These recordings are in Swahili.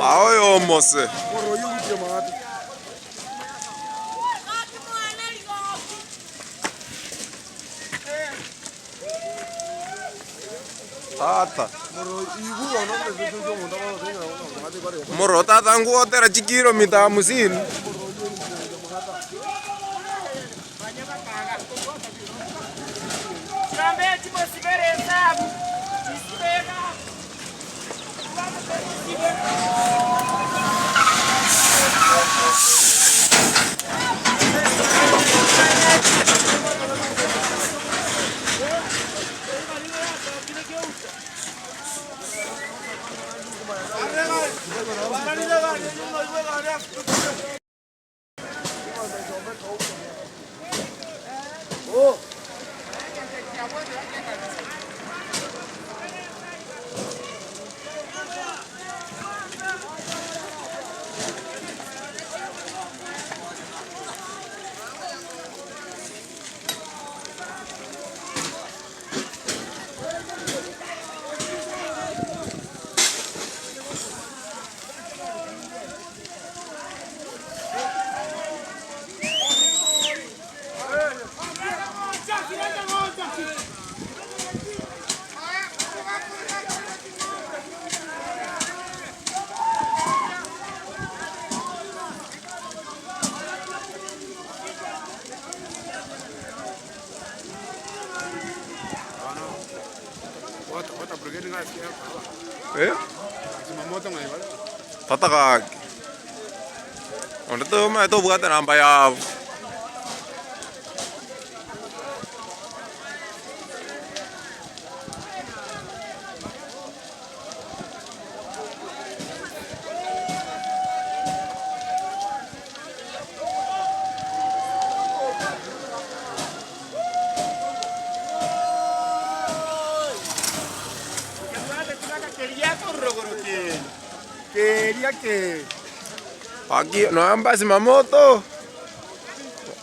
Aoyo omose. Tata. Moro tata nguotera chikiro mita hamsini. Eh? Tata gaki. Onde tomaete tobwate namba yabo. Aki namba zimamoto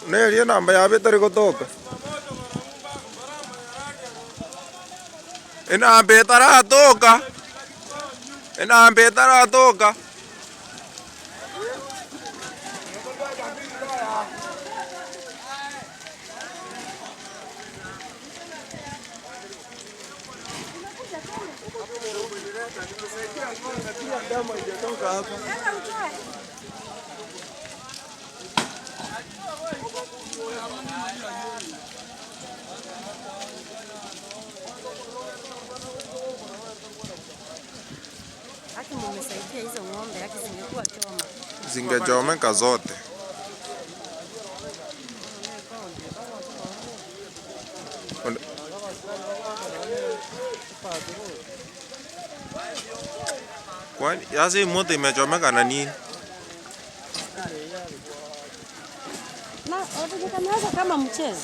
nerie namba yabe etari gotoka enamba etaratoka enamba etaratoka. Haki mumesaidia hizo ng'ombe, haki zingekuwa choma. Zingechomeka zote. Kwani sasa hii moto imechomeka na nini? Na watu kama mchezo.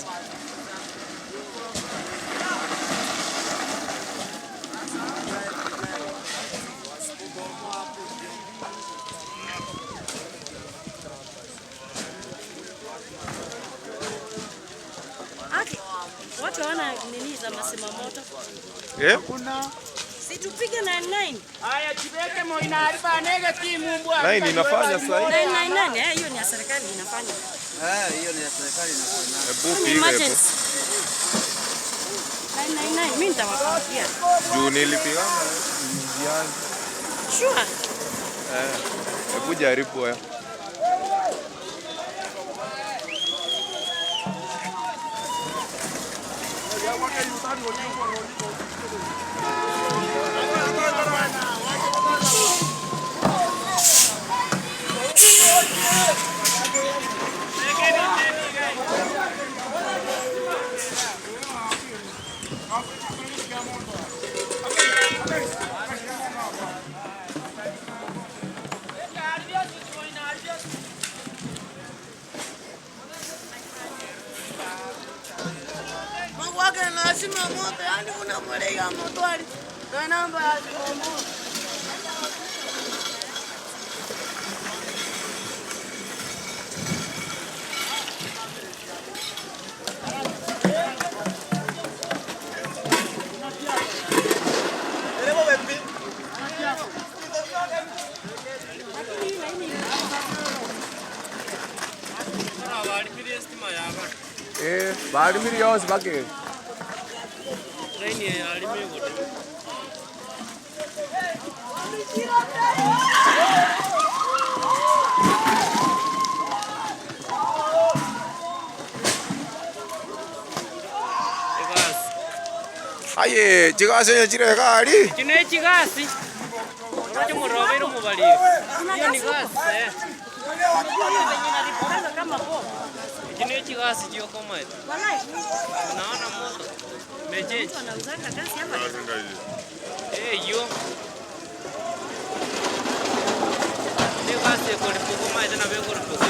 Watu hawana nini za masima moto. Eh? Si tupige 99. Haya chibeke moina ariba nege timu mbwa. Nine inafanya sasa hivi. 999 eh, hiyo ni ya serikali inafanya. Eh, hiyo ni ya serikali inafanya. Hebu Ni piga hebu. emergency. 999 mimi nitawapigia. Juu nilipigana njiani. Sure. Eh. Hebu jaribu wewe. Mawaka nasima moto, yani unamulika moto ali. Namba ya moto. Eh, balimiri yose bake. Aye, chikase chire kali. Chino echigasi. Orocho murobere mubalire. Iyo ni gasi. Eh. Unajua hiyo venye inalipukanga kama bomu. Chino echigasi chiokoma ete. Walai, Unaona moto. Mecheche. mtu anauzanga gasi hapa. Eh yo. Ni gasi ekoripuka maete nabo ekoripuka.